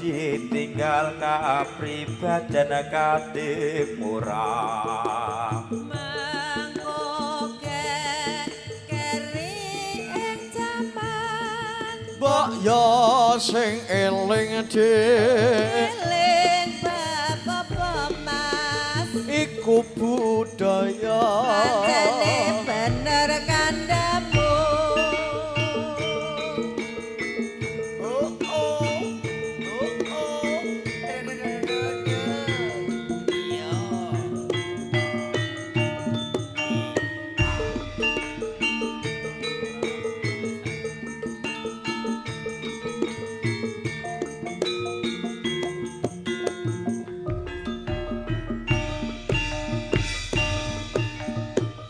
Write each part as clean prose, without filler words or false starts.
ditinggal kapribaden katimurah. Mangko keri ing jaman. Mbok yo sing eling dik. Eling bab apa Mas? Iku budaya. Pancene bener kandhamu. Oh oh. Oh oh. Iya.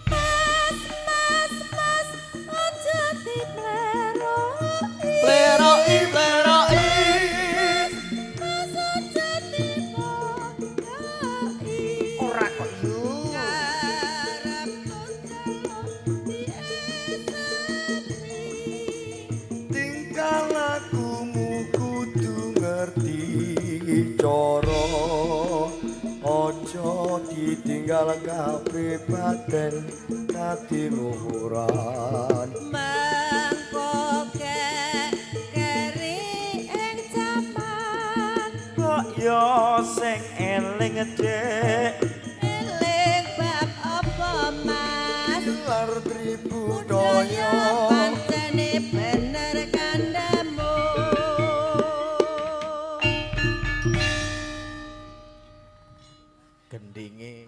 Mas, mas, mas, aja dipleroki. Pleroki pleroki. Mas aja dipoyoki. Ora kok yu. Karepku njaluk diesepi. Tingkah lakumu kudu ngerti cara. Aja ditinggal kapribaden katiluhuran. Mangko keri ing jaman. Mbok yo sing eling dik. Eling bab apa Mas? Pilar tribudaya. Pancene bener kandhamu. Gendinge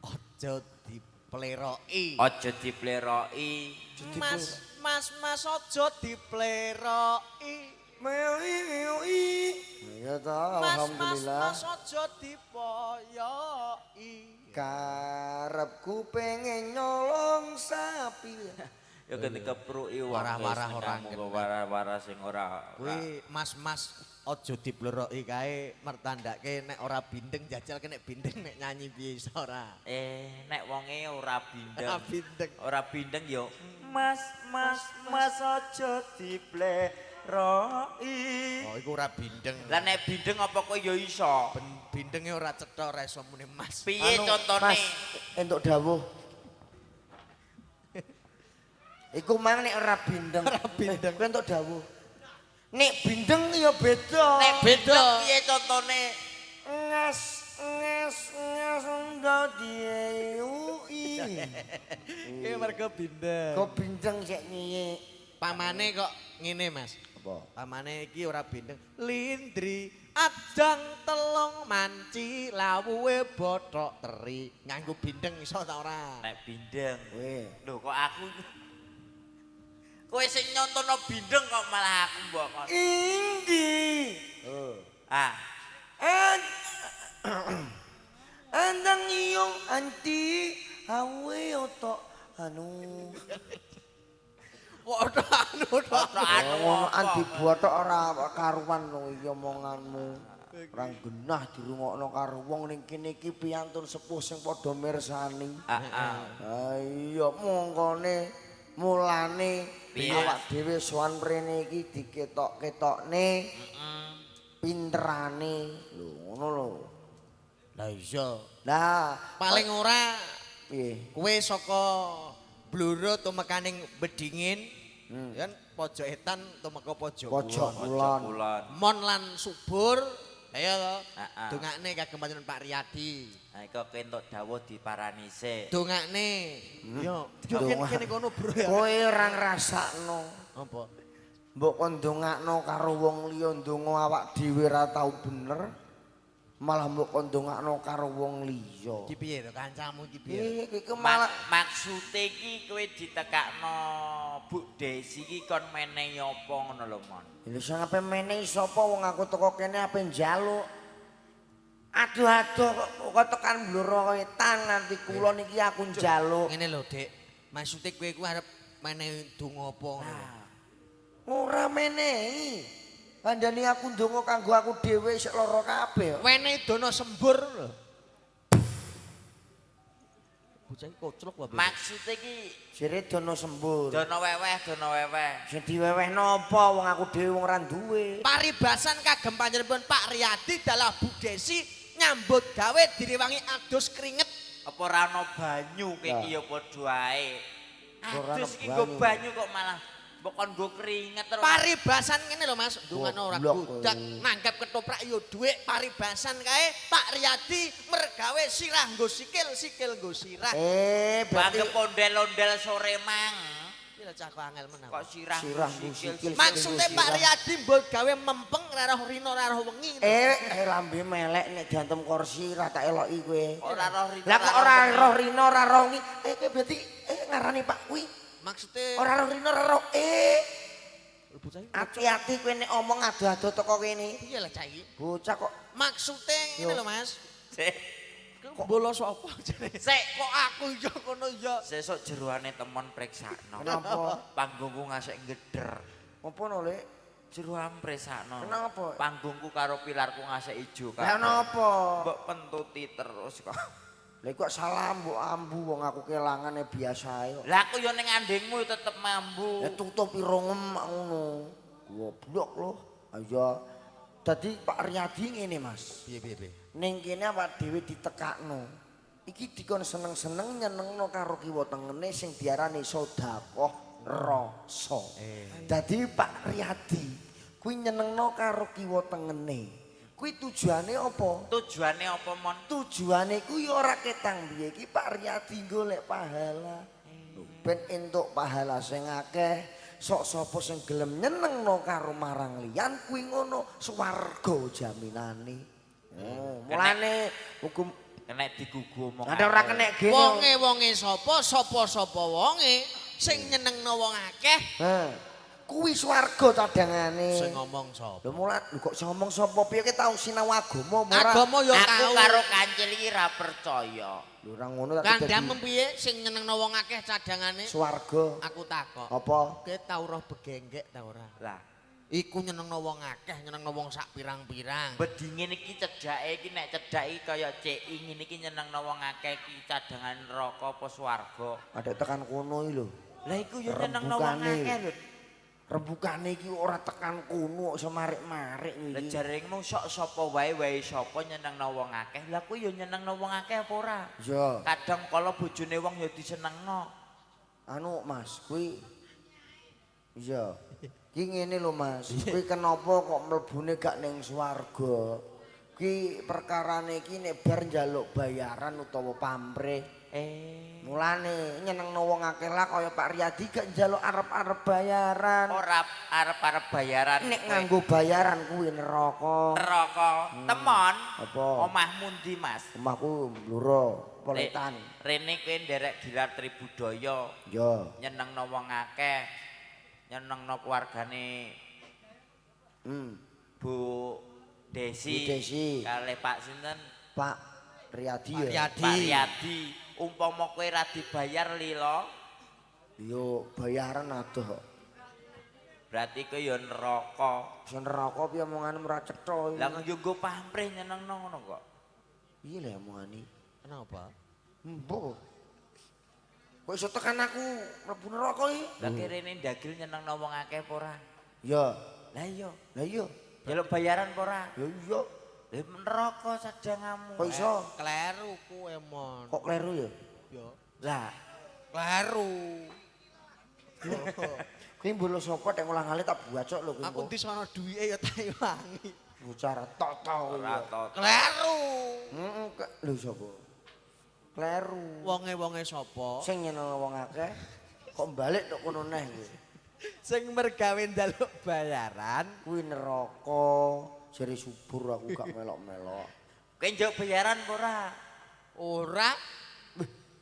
aja dipleroki. Aja dipleroki. Mas, mas, mas aja dipleroki. Meoi. Ya ta, Mas, mas, alhamdulillah. mas aja dipoyoki. Karepku pengen nyolong sapi. Ya ganti kepruki wong. Warah-warah ora kena. Warah-warah sing ora. Kuwi mas-mas aja dipleroki kae mertandake nek ora bindeng jajal nek bindeng nek nyanyi piye iso ora. Nek wonge ora bindeng. Ora bindeng. Ora bindeng yo. Mas, mas, mas aja dipleroki. Oh iku ora bindeng. Lah nek bindeng apa kowe yo iso? Bindenge ora cetha ora iso muni mas. Piye Anu, contone? Mas, entuk dawuh. Iku mang nek ora bindeng. Ora bindeng. Kowe entuk dawuh. Nek bindeng ya beda. Nek bindeng piye contone? Ngas ngas ngas ndadi UI. Ki mergo bindeng. Kok bindeng sik piye? Pamane kok ngene Mas. Apa? Pamane iki ora bindeng. Lindri ajang telung manci lawuhe bothok teri. Nganggo bindeng iso ta ora? Nek bindeng. Kowe. Lho kok aku kowe sing nyontono bindeng kok malah aku mbok kon. Indi. Oh. Ah, An Andang iyong anti awe otok anu. Kok ora anu tok. anu Ngono apa? anti botok ora karuan lho iki omonganmu. Ora genah dirungokno karo wong ning kene iki piyantun sepuh sing padha mirsani. Heeh. Ha iya mongkone mulane awak dhewe sowan mrene iki diketok-ketokne pinterane lho ngono lho. Lah iya. Lah Paling ora piye? kowe saka Bluro tumekaning Bedingin, kan pojok etan tumeka pojok Pojok kulon. kulon. Kulon. Mon lan subur, ayo to. Heeh. Dongakne kagem panjenengan Pak Riyadi. Nah, iku kowe entuk dawuh diparani sik. Dongakne. Yo, yo kene kono bro ya. Kowe ora ngrasakno. Apa? Mbok kon ndongakno karo wong liya ndonga awak dhewe ora tau bener. Malah mbok kon ndongakno karo wong liya. Iki piye to kancamu iki piye? Iki iki malah Maksude iki kowe ditekakno Bu Desi iki kon menehi apa ngono lho, Mon. Lha sing ape menehi sapa wong aku teko kene ape njaluk. Aduh-aduh kok tekan Blora wetan nganti kula niki aku njaluk. Ngene lho, Dik. Maksude kowe ku arep menehi donga apa ngono lho. Ora menehi. Kandhane aku ndonga kanggo aku dhewe sik lara kabeh. Wenehi dono sembur lho. Bocah iki koclok wae. Maksude iki Jere dono sembur. dono weweh, dono weweh. Sing diwewehno apa wong aku dhewe wong ora duwe. Paribasan kagem panjenengan Pak Riyadi dalah Bu Desi nyambut gawe direwangi adus keringet. Apa ora ana banyu kowe iki ya padha ae. Ora ana Adus iki nggo banyu. banyu kok malah mbok kon nggo keringet terus. Paribasan ngene lho Mas, ndungane ora Goblok gudak, kowe. nanggap ketoprak yo dhuwit paribasan kae Pak Riyadi mergawe sirah nggo sikil, sikil nggo sirah. Eh, berarti Banggep ondel-ondel sore mang. Iki lho cah kok angel menang. Kok sirah Sirah nggo sikil. Maksude Pak Riyadi mbok gawe mempeng ora roh rino ora roh wengi. Lambe melek nek diantem kursi ra tak eloki kowe. Ora roh rino. Lah kok ora roh rino ora roh wengi? Kowe berarti ngarani Pak kuwi. Maksude Ora roh rino ora roh bocah iki Hati-hati kowe nek omong ado-ado teko kene. piye lah cah iki? Bocah kok Maksude ngene Yo. lho Mas. Sik, Kok bolos apa jane? sik. Kok aku ya kono ya. Sesuk jeroane temon preksakno. Kenapa? Panggungku ngasek ngeder. Apa no, Lek? Jeroan preksakno. Kenapa? Panggungku karo pilarku ngasek ijo Lah kabeh. napa? Mbok pentuti terus kok. Lah kok salah mbok ambu wong aku kelangane biasa ae kok. Lah aku yo ning andingmu yo tetep mambu. Ya tutup irungem ngono. Goblok lho. Ayo. Dadi Pak Riyadi ngene, Mas. Piye piye piye. Ning kene awak dhewe ditekakno. Iki dikon seneng-seneng nyenengno karo kiwa tengene sing diarani sedekah rasa. Dadi Pak Riyadi kuwi nyenengno karo kiwa tengene. Kuwi tujuane apa? Tujuane apa mon? Tujuane kuwi ora ketang piye iki Pak Riyadi golek pahala. Lho, ben entuk pahala sing akeh. Sok sapa sing gelem nyenengno karo marang liyan kuwi ngono swarga jaminane. Oh, mulane hukum Kena digugu omong. ada ora kenek gene. Wonge-wonge sapa, sapa-sapa wonge sing nyenengno wong akeh Heh. Kuwi swarga cadangane. sing ngomong sapa? Lho mulan lho kok sing ngomong sapa piye ki tau sinau agama apa ora? Agama ya Aku tau. karo kancil iki ra percaya. Lho ora ngono tak Kandhamu piye sing nyenengno wong akeh cadangane? swarga. Aku takok. Apa? Kowe tau roh begenggek ta ora? Lah, Iku nyenengno wong akeh, nyenengno wong sak pirang-pirang. bedingin iki cedhake iki nek cedhake iki kaya CI ngene iki nyenengno wong akeh iki cadangan neraka apa swarga. Ada tekan kono iki lho. Lah iku yo nyenengno wong Rembukane. akeh lho. Rembukane iki ora tekan kono kok iso marik-marik Lah iki. jarengmu sok sapa wae wae sapa nyenengno wong akeh. Lah kuwi yo nyenengno wong akeh apa ora? Iya. Kadang kala bojone wong yo disenengno. Anu Mas, kuwi iya. Ki ngene lho Mas, kuwi kenapa kok mlebune gak ning swarga? Ki perkarane iki nek bar njaluk bayaran utawa pamrih. Mulane nyenengno wong akeh lah kaya Pak Riyadi gak njaluk arep-arep bayaran. Ora arep-arep bayaran. Nek kowe. nganggo bayaran kuwi neraka. Neraka. Temon. Apa? Omahmu ndi, Mas? Omahku Bluro, Poletan. Rene kowe nderek Gilar Tribudaya, Yo. nyenengno wong akeh. Nyenengno keluargane Bu Desi. Bu Desi. Kalih Pak sinten? Pak Riyadi Pak ya. Riyadi. Pak Riyadi. Umpama kowe ra dibayar lila, Yo bayaran adoh. berarti kowe ya neraka. Bisa neraka piye omongane ora cetha. Lah kok yo nggo pamrih nyenengno ngono kok. Piye lho omongane? Kenapa? Mbok. Kok iso tekan aku mlebu neraka iki? Lah kirene ndagil nyenengno wong akeh apa ora? Ya. Lah iya. Lah iya. Njaluk bayaran apa ora? Ya iya. Lah neraka sadangamu. Kok iso? Kleru kuwe mon. Kok kleru ya? Yo. Lah, Kleru. Kuwi mbolo sapa nek ngulang-ali tak bacok lho kuwi. Aku ndi sono duwike ya tak ilangi. Bocah ra toto kuwi. ora toto. Kleru. Heeh, lho sapa? Kleru. Wonge-wonge sapa? Sing nyenengno wong akeh kok balik tok kono neh kuwi. Sing mergawe njaluk bayaran. Kuwi neraka, jere subur aku gak melok-melok. Kowe njaluk bayaran apa ora? Ora.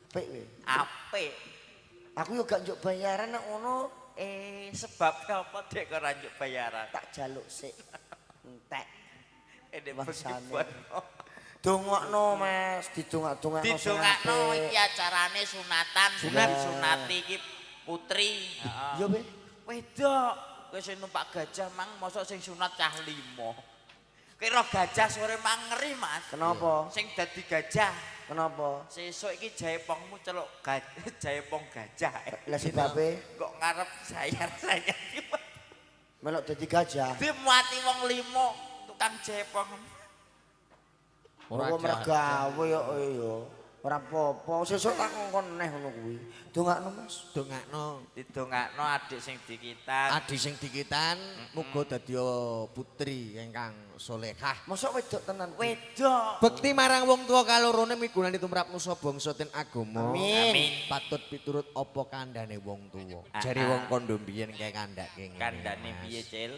Apik kowe. Apik. Aku yo gak njuk bayaran nek ngono Sebab apa dek kok ora njuk bayaran? tak jaluk sik. Entek. Dek Masane. Dongakno Mas, didongak-dongakno sing Didongakno apik. iki acarane sunatan, Sunat. sunati iki putri. Heeh. Iya, Be. Wedok, kowe sing numpak gajah mang mosok sing sunat cah limo. Kira gajah sore mangeri, Mas. Kenapa? Sing dadi gajah. Kenapa? Sesuk iki jaipongmu celuk jaipong gajah. Lah sebabe Kok ngarep sayar-sayar. Melok dadi gajah. Dimuati wong limo tukang jaipong. Ora mergawe yo ya. Ora apa-apa, sesuk tak ngongkon neh ngono kuwi. Dongakno Mas. Dongakno. Didongakno adik sing dikitan. Adi sing dikitan muga dadi putri ingkang solehah. Mosok wedok tenan. Wedok. Bekti marang wong tua kalorone migunani tumrap nusa bangsa den agama. Amin. Amin. Patut piturut apa kandhane wong tuwa. Ah, Jare ah. wong kondo mbiyen kae kandhake ngene. Kandhane Mas. piye, Cil?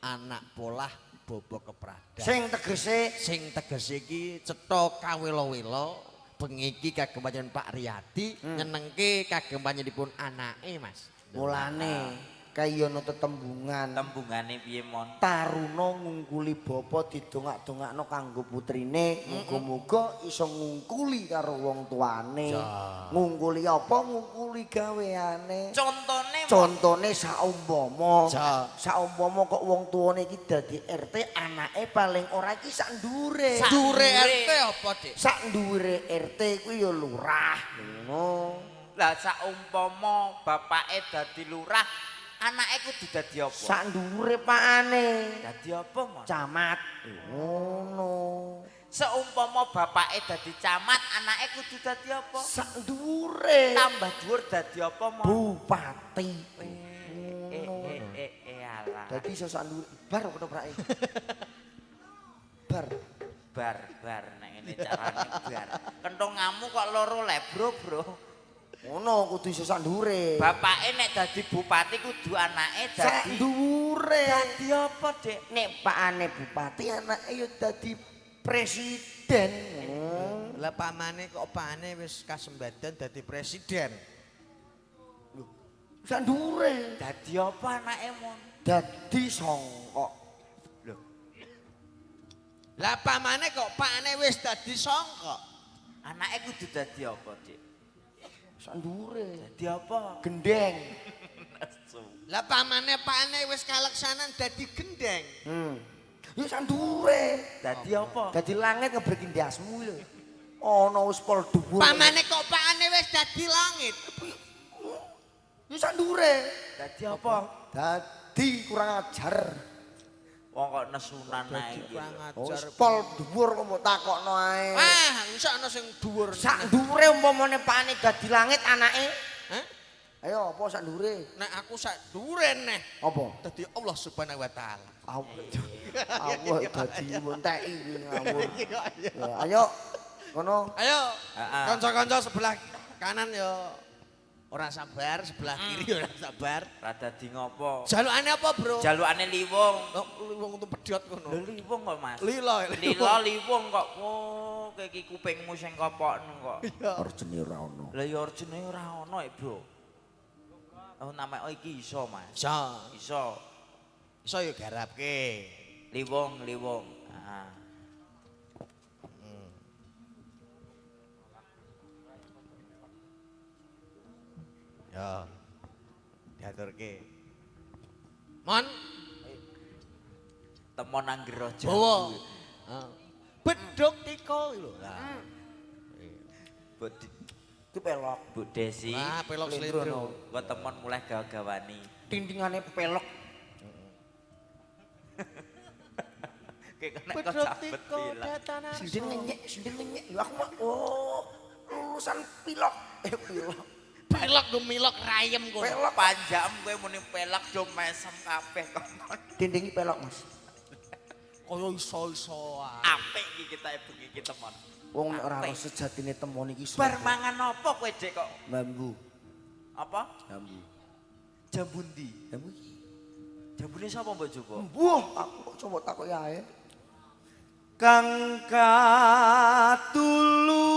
Anak polah bobo kepradan. Sing tegese Sing tegese iki cetha kawela-wela bengi iki kagem panjenengan Pak Riyadi nyenengke kagem panjenenganipun anake, Mas. Mulane kaya ana tetembungan. Tembungane piye, Mon? Taruna ngungkuli bapa didongak-dongakno kanggo putrine, muga-muga iso ngungkuli karo wong tuane. Ngungkuli apa? Ngungkuli gaweane. Contone Mon. Contone saumpama, Ja. saumpama kok wong tuane iki dadi RT, anake paling ora iki sak ndure. Sak Dure ndure. RT apa, Dik? Sak ndure RT kuwi ya lurah ngono. Lah saumpama bapake dadi lurah, anake kudu dadi apa? Sak ndure pakane. Dadi apa, Mon? Camat ngono. Seumpama bapake dadi camat, anake kudu dadi apa? Sak ndure Tambah dhuwur dadi apa, Mon? bupati. Eh, alah. Dadi iso sak ndure bar ketoprake. Bar. Bar bar nek ngene carane bar. Kentongamu kok loro le, Bro, Bro. Ngono kudu iso sak ndure. Bapake nek dadi bupati kudu anake Sak dadi ndure. dadi apa, Dik? Nek pakane bupati anake ya dadi presiden. Lah pamane kok opane wis kasembadan dadi presiden. Sak ndure. Dadi apa anake, Mon? Dadi songkok. Lah pamane kok pakane wis dadi songkok. Anake kudu dadi apa, Dik? Sak ndure. Dadi apa? Gendeng. Lah pamane pakane wis kaleksanan dadi gendeng. Ya sak ndure. Dadi apa? Dadi langit ngebreki ndasmu lho. Ana wis pol dhuwur. Pamane kok pakane wis dadi langit. Ya sak ndure. Dadi apa? Dadi kurang ajar. Wong kok nesunan ae iki. Kurang lho. Oh, ajar. wis pol dhuwur kok mbok takokno ae. Wah, iso ana sing dhuwur. Sak ndure umpamane pakane dadi langit anake. Hah? Ayo apa sak ndure? Nek aku sak dhuwure neh Apa? dadi Allah Subhanahu wa taala. Allah. Allah dadi enteki kuwi ngawur. Ya, ayo kono. Ayo. Heeh. Kanca-kanca sebelah kanan yo ora sabar, sebelah kiri ora sabar. Ra dadi ngopo? Jalukane apa, Bro? Jalukane liwung. Oh, wong untung pedhot ngono. Lho liwung kok, Mas. Lilo, Lilo liwung kok. Oh, kowe iki kupingmu sing kopokno kok. Orjene ora ono. Lah ya orjene ora ono, Bro. Oh, namanya oh, iki iso, Mas. Iso. Iso. Iso yo garapke. Liwung, liwung. Ah. Yo. Diaturke. Mon, Temon anggere aja. bawa. Heeh. Bedhog tika lho. Lah. Bu, Itu pelok. Bu Desi. Wah, pelok slendro. Kok temon mulai gawa-gawani. Tintingane pelok. Kayak kena kok Bedhog cabet tika pilek. datanan. Sinden ngenyek, sinden ngenyek. Lho aku mah oh lulusan pilok. Eh pilok. Pilok dumilok rayem kono. Pelok panjang kowe muni pelok do mesem kabeh kok. Dindingi pelok, Mas. Kaya iso-iso ae. Apik iki kita bengi iki temon. Wong nek ora Apik. roh sejatine temon iki Bar mangan apa kowe Dik kok? Bambu. Apa? Bambu. Jambu ndi? Bambu iki. Jambune sapa mbok Joko? Wah, aku kok coba takoki ae. Kang katulu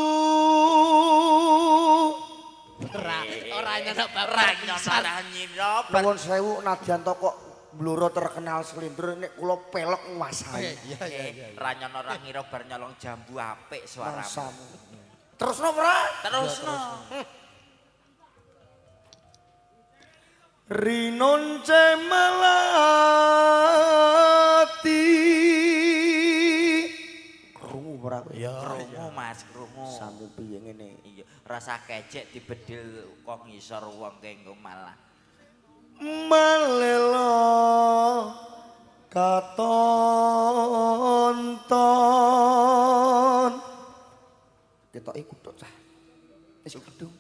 Ora ora nyono Ora nyono ora nyira. Nuwun sewu nadyan to kok Blora terkenal slendro nek kula pelok nguasai. Iya iya iya. Ora nyono ora ngira bar nyolong jambu apik suaramu. Masamu. Terusno ora? Terusno. Rinonce melati. piye ngene. Iya, rasa kecek dibedil kok ngisor wong kengko malah. Malela katonton. Ketoke kuthuk cah. Wis gedung.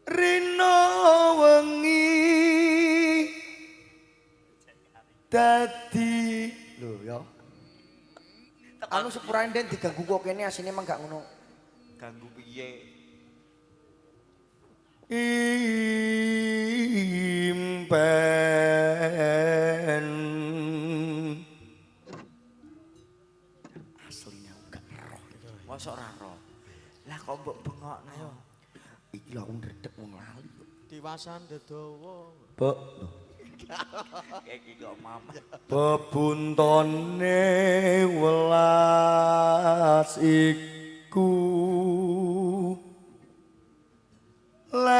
Rino wengi dadi Lho ya. Anu sepurane Den diganggu kok kene asine emang gak ngono. Ganggu piye? Impen. Asline aku gak roh. Mosok ora roh. Lah kok mbok bengokno? Iki lho aku ndredeg wong lali kok. Diwasan dedawa. Be Iki kok mama. Bebuntone welas iku lei.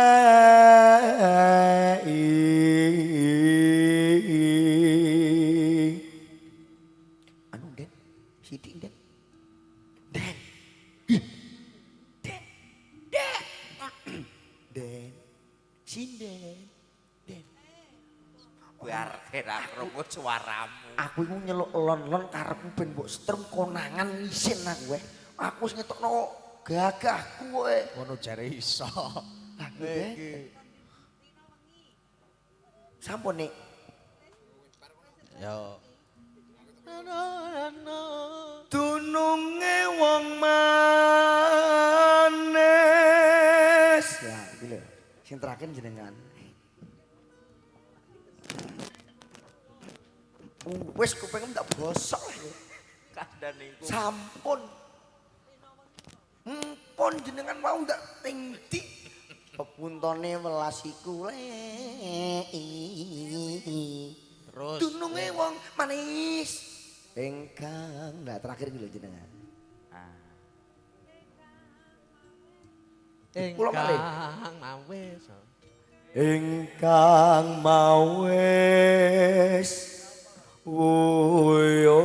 Anu Den, sithik Den. Den. Ih. Den. Den. Den. Sinden. Den. Biar kira krungu suaramu. Aku iku nyeluk lon-lon karepku ben mbok setrum konangan isin aku eh. Aku wis ngetokno gagahku kowe. Ngono jare iso. Lah Den. Sampun nek. Yo. Dununge wong manis. Ya, iki lho. Sing terakhir jenengan. Wis kupingmu tak bosok lah. Kandhane iku. Sampun. Mpun jenengan mau ndak ting di. Pepuntone welas iku lei. Terus. Dununge wong manis. Ingkang, nah terakhir iki lho jenengan. Ah. Kula malih. Ingkang mawis. Ingkang mawis wuyo.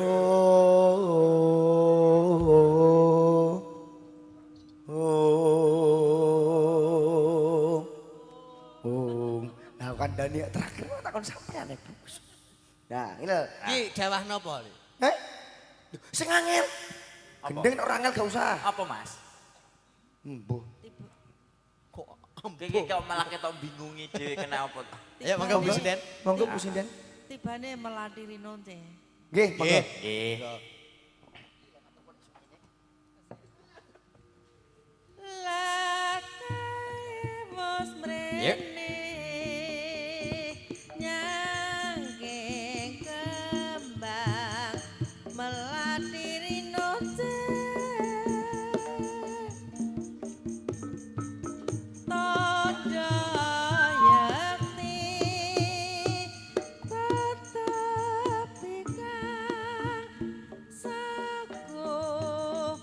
Nah kandhane terakhir takon sampean e, Bu. Nah, ini lho. Ki dawah napa li? Heh? Sing angel. Apa? Gendeng nek ora angel gak usah. Apa Mas? Mbuh. Kok Iki kok malah ketok bingungi dhewe kenapa to? Ya monggo Bu Sinden. Monggo Bu Sinden. Tibane melati rino ceh. Nggih, monggo. Nggih. Latemos mrene nyangking kembang melati rino Tondo yekti tetep ikang saguh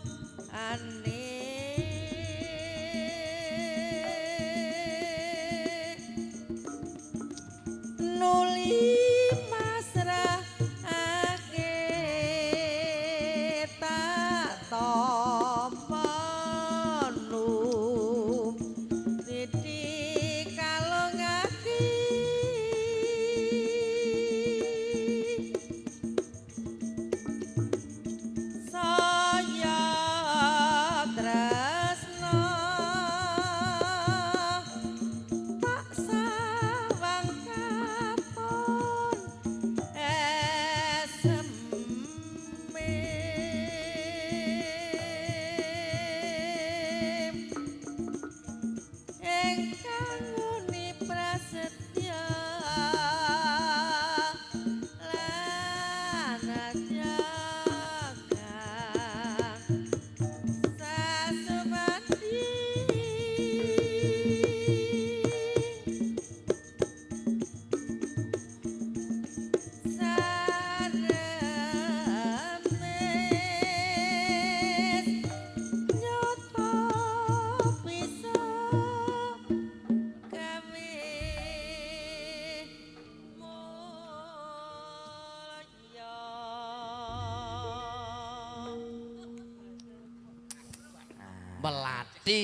Melati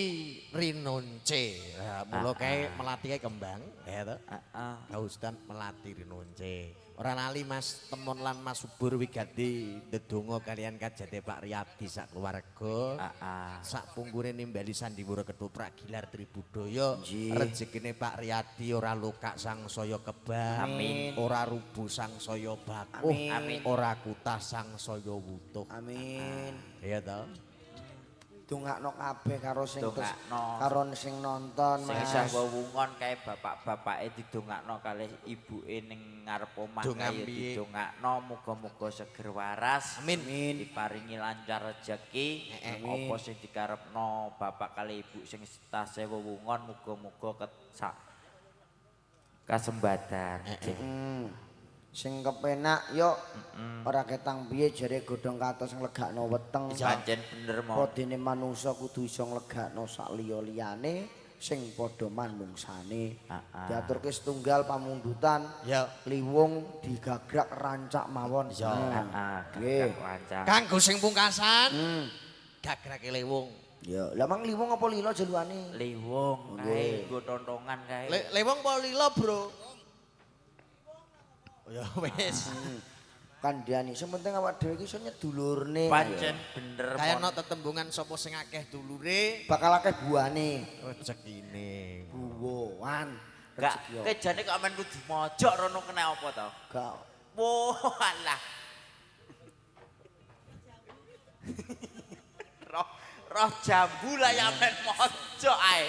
Rinonce. Nah, mula kae melati kae kembang, ya to. Heeh. Kaustan Melati Rinonce. Ora lali Mas Temon lan Mas Subur wigati ndedonga kalian kajate Pak Riyadi sak keluarga. Heeh. Sak punggure nimbali sandiwara ketoprak Gilar Tribudaya. Nggih. Rezekine Pak Riyadi ora lokak sangsaya kebak. Amin. Ora rubuh sangsaya bakuh. Amin. Ora kutah sangsaya wutuh. Amin. Iya to. Dongakno kabeh karo sing terus Dongakno. karo sing nonton Sing Mas. isih wewungon kae bapak-bapake didongakno kalih ibuke ning ngarep omah Dongan kae piye? didongakno muga-muga seger waras. Amin. Diparingi lancar rejeki. Apa sing dikarepno bapak kalih ibu sing tasih wewungon muga-muga kasembatan. Sing kepenak yo ora ketang piye jare godhong katos nglegakno weteng. Pancen bener mo. Padene manungsa kudu iso nglegakno sak liya-liyane sing padha manungsane. Heeh. Diaturke setunggal pamundutan. Ya. Liwung digagrak rancak mawon. Ya. Heeh, Nggih. rancak. Kanggo sing pungkasan, gagrake lewung. Ya, lah mang liwung apa lila jeluane? Liwung kae nggo tontongan kae. Lewung apa lila, Bro? Ya wis. Kandhani sing penting awak dhewe iki iso nyedulurne. Pancen bener Kaya mon. ana tetembungan sapa sing akeh dulure, Bakal akeh buane. rezekine. Buwoan. Enggak, Rezeki yo. kejane kok amen kudu mojok rono kena apa to? Gak. Wah, alah. Roh roh jambu lah ya men mojok ae.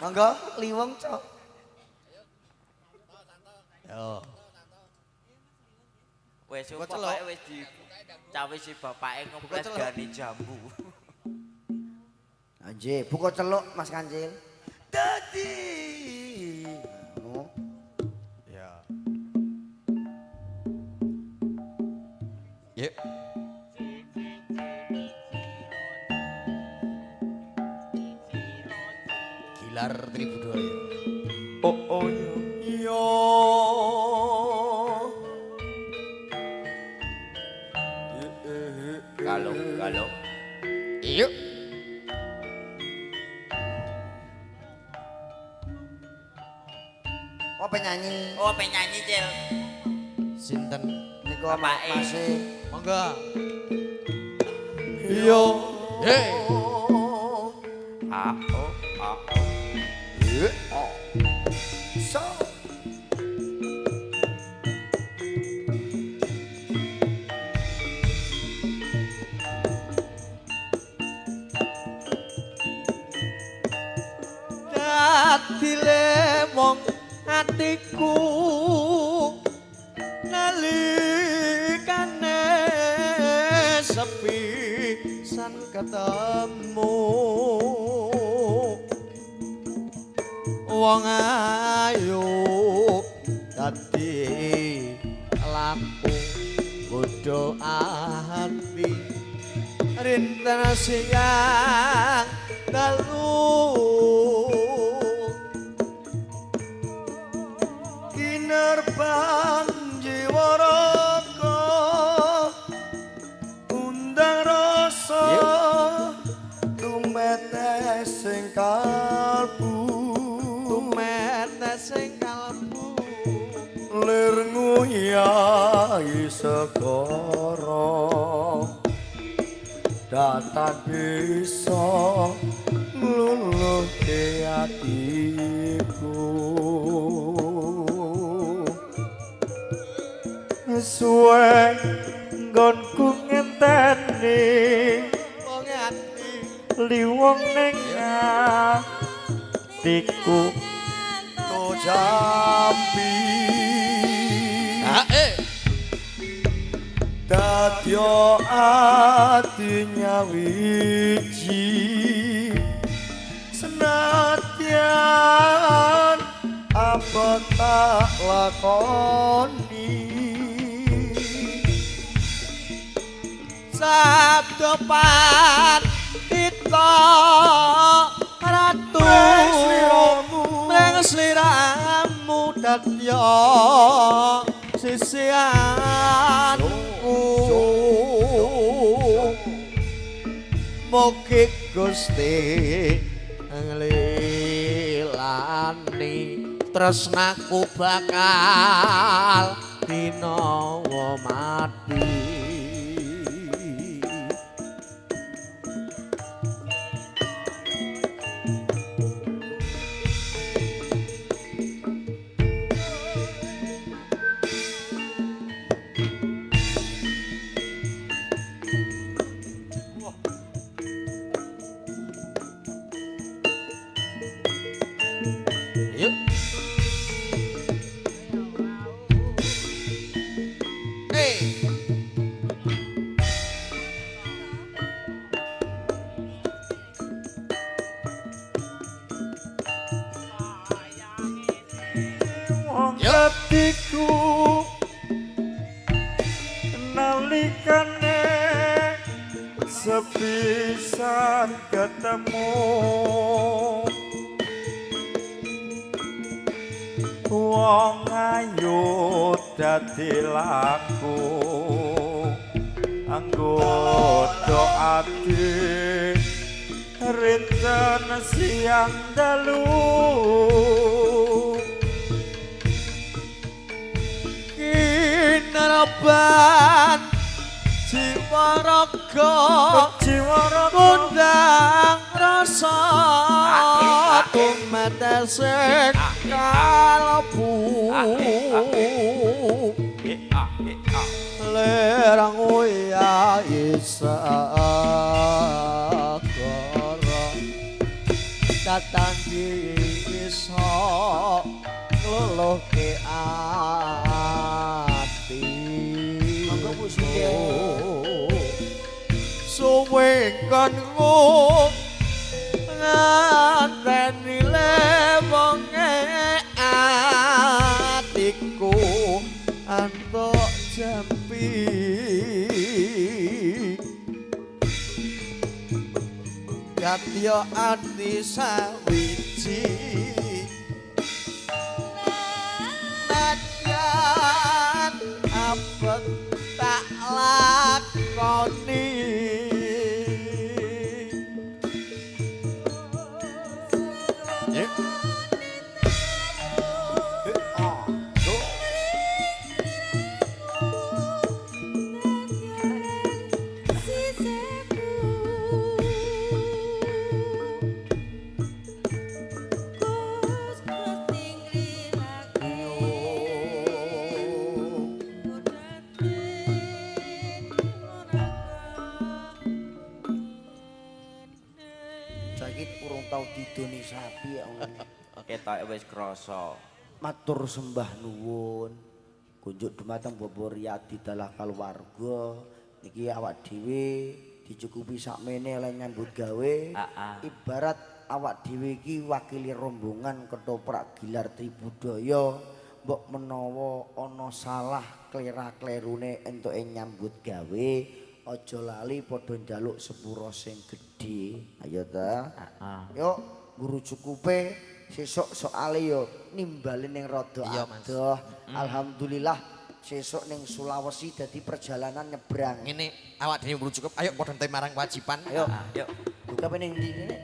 Monggo liwung, Cok. Yo. Wis Buka celok. pokoke wis di cawisi bapake ngomplet celok. gani jambu. Anjir, buka celuk Mas Kancil. Dadi. Ngono. Ya. Yuk. Gilar Tribudaya. Oh oh yo yo. Kalau kalau Yuk. Oh penyanyi. Oh penyanyi Cil. Sinten? Niku Bapake. masih Monggo. Yo. Hey. A O A O. So. Dadi lemong atiku nalikane sepi san ketemu wong ayu dadi lampu bodho ati rinten siang dalu Kinerbang jiwa raga undang rasa tumetes sing kalbu tumetes sing kalbu lir nguyahi segara datan bisa ngluluhke atiku suwe nggonku ngenteni wong ati liwung ning atiku to jambi ha eh dadya ati nyawiji senadyan apa tak lakoni sabda pandita ratu mring sliramu dadya sisianku mugi Gusti nglilani tresnaku bakal dinawa mati. Yuk. Hey. Wong atiku nalikane sepisan ketemu wong ayu dadi laku anggoda ati rinten siang dalu Kineraban jiwa raga jiwa raga kundang rasa tumetese kalebu lerang oya isagara tatanggi iso ngluluhke ati. Monggo Bu Siti. Suwe konku nganteni lewonge atiku antuk jampi. Kadya ati sawiji nadyan abot tak lakoni. Saiki urung tau didoni sapi ya ngono. Ketoke wis krasa. Matur sembah nuwun. Kunjuk dumateng Bapak Riyadi dalah kaluwarga. Niki awak dhewe dicukupi sakmene lan nyambut gawe. Ibarat awak dhewe iki wakili rombongan ketoprak Gilar Tribudaya. Mbok menawa ana salah klera-klerune entuke nyambut gawe, aja lali padha njaluk sepura sing gedhe. Ayo ta. Yuk guru cukupe sesuk soale yo nimbali ning rada adoh. Alhamdulillah sesuk ning Sulawesi dadi perjalanan nyebrang. Ngene awak dhewe guru cukup, ayo padha ente marang kewajiban. Ayo. Yuk. Buka ning ndi ngene?